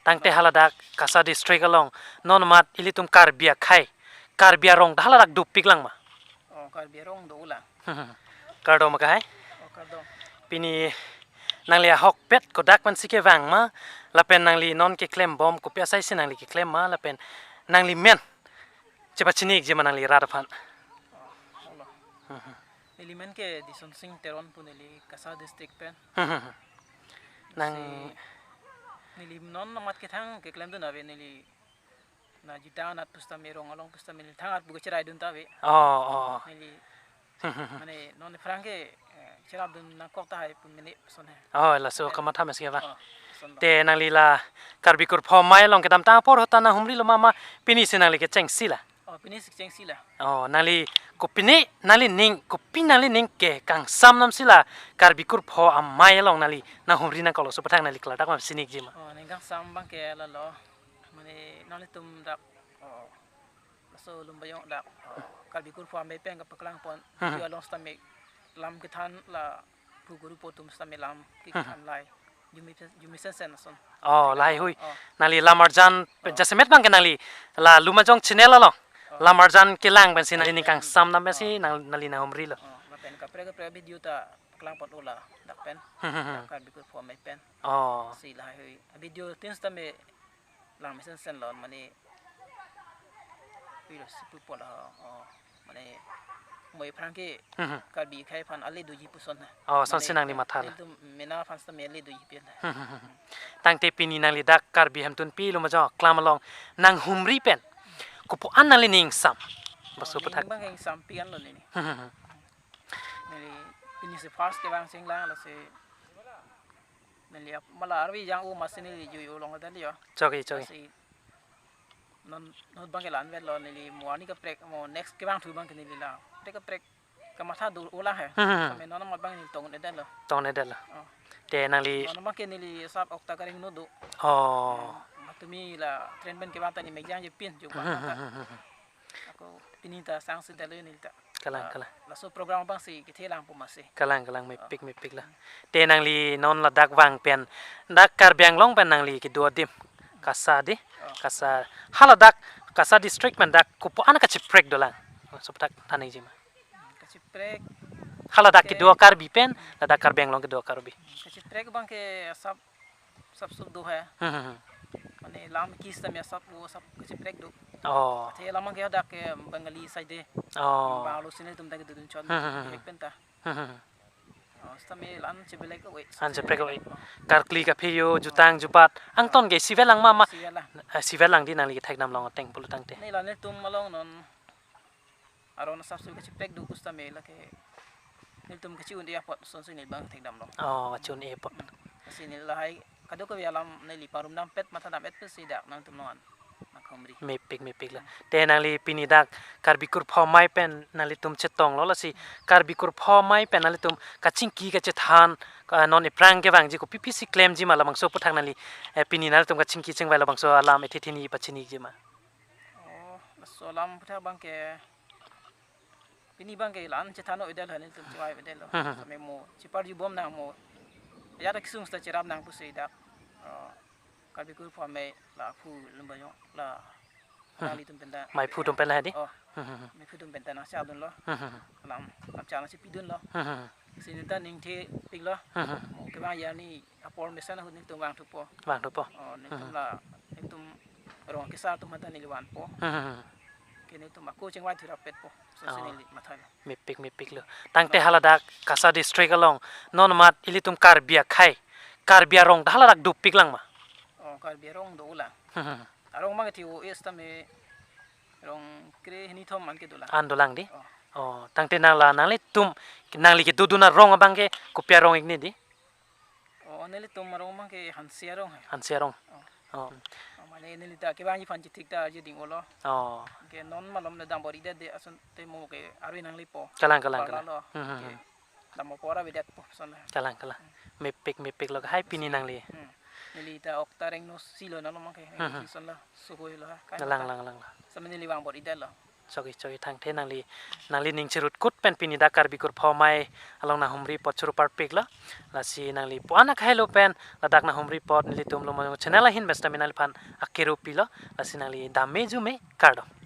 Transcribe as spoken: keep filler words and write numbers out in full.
Tangte haladak Kasa district along non mat ilitum Karbi akhei, Karbi arong ta haladak dopik lang ma? Oh, Karbi arong do lang. Kardom ma kahai. Oh, kardom. Pini nangli ahokpet kodak pensi kevang ma, lapen nangli non keklem bom kopi asai si nangli keklem ma, lapen nangli men chepachinik ji ma nangli rat aphan? Oh, hello. Neli men ke Dison Sing Teron pu, neli Kasa district pen. Nang si neli non amat kethang keklemdun ave, neli na Jita Anat pusitame, rong along pusitame neli thangat buka cherai dun ta ave. Oh, oh, oh. Neli mane non aphrang ke, eh, cherap dun nangkok tahai pu mene puson he. Oh, laso kamatha mesi ba. Oh, puson ba. Te nangli la Karbi Kurpho Amei along kedamtang apor ahut ta nanghumrilo ma, ma pini si nangli kechengsi la? Oh, pini si kechengsi la. Oh, nangli kopine, nangli ning, kopi nangli ning ke kangsam namsi la Karbi Kurpho Amei along nangli nanghumri nangkoklo, laso aputhak nangli klardak ma chinik ji ma? Oh, ning kangsam abang ke lalo. Mane nanglitum dak, oh, laso Lumbajong dak, oh, Karbi Kurpho Amei pen kapaklang pon. Hmm. Video along sitame lam kethan la phu guru po atum sitame lam ke Hmm. kethan lahai. Jumi, jumi sensen ason. Oh, lahai hui. Oh. Nangli lam arjan, oh, jasemet abang ke nangli la Lumbajong channel along. Oh. Lam arjan kelang pensi nangli ning kangsam dam pensi Oh. nang, nangli nanghumrilo. Oh, lapen kaprek kaprek video ta paklang pon-o ladak pen. Hmm, hmm, hmm. Karbi Kurpho Amei pen. Oh. Si lahai hui. Video tin sitame lang mesen sen lo, mane pilo si pupo la, oh, mane mo aphrang ke Hmm, hmm. Karbi akhei aphan ale doji puson ha. Oh, son si nangli matha la. Mane nelitum mena aphan sitame ale doji pen ha. Hmm, hmm, hmm. Tangte pini nangli dak Karbi Hemtunpi Lumbajong aklam along nanghumri pen kopi-an nangli ning sam? Laso Oh, ning aputhak. Abang ke ning sam pi-an lo neli. Hmm, hmm, hmm. Neli pini si first kevang chenglang, lasi neli ap-, mala arvi jang-o masi neli jui-o longledet lo. Choki, choki. Lasi non, non abang ke la-an vet lo, neli mo arni kaprek, mo next kevangthu abang ke neli la kaprek kaprek kamatha do-o lang he. Hmm, hmm, hmm. Kami non amat abang neli tong-edet lo. Tong-edet lo. Oh. Te nangli Non abang ke neli asap Okta Karengno do. Oh. Hmm, matumi la train pen kevang ta neli mekjang je pin, jo Hmm, hmm, bang ta. Hmm, hmm, hmm. Ako pini ta sangsi detlo neli ta. Kalang, ah, kalang. Laso program abang si kethe lang pu masi. Kalang, kalang, mepik, ah, mepik la. Te nangli non ladak vang pen, dak Karbi Anglong pen nangli kedo adim, Kasa di, oh, Kasa. Haladak Kasa district pen dak kopi-an kacheprek dolang? Laso aputhak than-ik ji ma? Kacheprek. Haladak ke kedo Karbi pen, ladak Karbi Anglong kedo Karbi. Kacheprek abang ke asap asap suk do he. Hmm, hmm, hmm. Mane lam kis tam ya asap, o asap kacheprek do. Oh. Athe lam abang ke hadak ke Bengali side. Oh. Bangalore si nelitum ta kedodun chot. Hmm, hmm, hmm. Bihek pen ta. Hmm, hmm, hmm. Oh, sitame la-an chebelek ave. La-an cheprek ave. Oh. Karkli kaphejo, jutang jubat. Angton ke isivet lang ma, ma. Isivet lang. Eh, isivet lang di nangli kethek dam long ateng pulo tangte. Neli la nelitum along non aron asap suk kacheprek do pusitame lake nelitum kachi-un-e apot son si neli abang thekdam long. Oh, kachi-un-e apot. Hmm. Lasi neli lahai kadokave alam neli parum dampet, matha dam-et pensi dak nangtum non nanghumri. Mepik, mepik la. Te nangli pini dak Karbi Kurpho Amei pen nanglitum chetonglo, lasi Karbi Kurpho Amei pen nanglitum kachingki kachethan, ah, non aphrang kevangji kopi pisi klemji ma, labangso aputhak nangli, eh, pini nanglitum kachingki chingvai labangso alam ethe thini pachinik ji ma? Oh, laso alam aputhak abang ke pini abang ke la-an chethan-o-edet lo, nelitum chingvai-edet lo. Hmm, hmm, hmm. Sitame mo cheparju bom nang mo. Ya dak kesung seta cherap nang pusi dak, eh, Karbi Kurpho Amei la phu Lumbajong la Hmm. nanglitum pen ta. Meiphu atum pen lahai di? Oh. Hmm, hmm, hmm. Meiphu atum pen ta nangchedun lo. Hmm, hmm, hmm. Lam, lam chana si pidun lo. Hmm, hmm, hmm. Si neli ta ning thepik lo. Hmm, hmm. Mo kevang arni apor mesen ahut nelitum vangthupo. Vangthupo. Oh, nelitum Hmm. la, nelitum rong kesar atum aphan ta neli vanpo. Hmm, hmm, hmm. Ke nelitum ako chingvai thurap-etpo. Laso si Oh. neli matha lo. Mepik, mepik lo. Tangte haladak Kasa district along non mat ilitum Karbi akhei, Karbi arong ta haladak dopik lang ma? Oh, Karbi arong do lang. Hmm, hmm, hmm. Arong abang ke thi-o-e sitame rong kre hini thom an ke dolang. An dolang di? Oh. Oh, tangte nang la nanglitum, nangli kedodun arong abang ke kopi arong-ik ne di? Oh, nelitum arong abang ke Hanse arong he. Hanse arong. Oh. Oh. Oh, mane neli ta kevangji aphan chethik ta arje ding-o lo. Oh. Ke non malom le dambor-i det de, ason te mo ke arve nanglepo. Kalang, kalang, bala kalang. Lo. Hmm, hmm, Ke hmm. dambor pora vedetpo son le. Kalang, kalang. Mepik, mepik lo kahai pini nangli. Hmm. Neli ta Okta Rengno si lo nalo abang ke. Hmm, hmm. Son lo, suhui lo ha. Kalang, kalang, kalang. Sitame neli vangbor-i det lo. Choki choki thangthe nangli, nangli ning chirutkut pen pini dak Karbi Kurpho Amei along nanghumri apot churu parpiklo. Lasi nangli puan akhai lo pen ladak nanghumri apot nelitum Lomajong channel ahin besta mi nangliphan akiru pilo. Lasi nangli dam me ju me, kardom.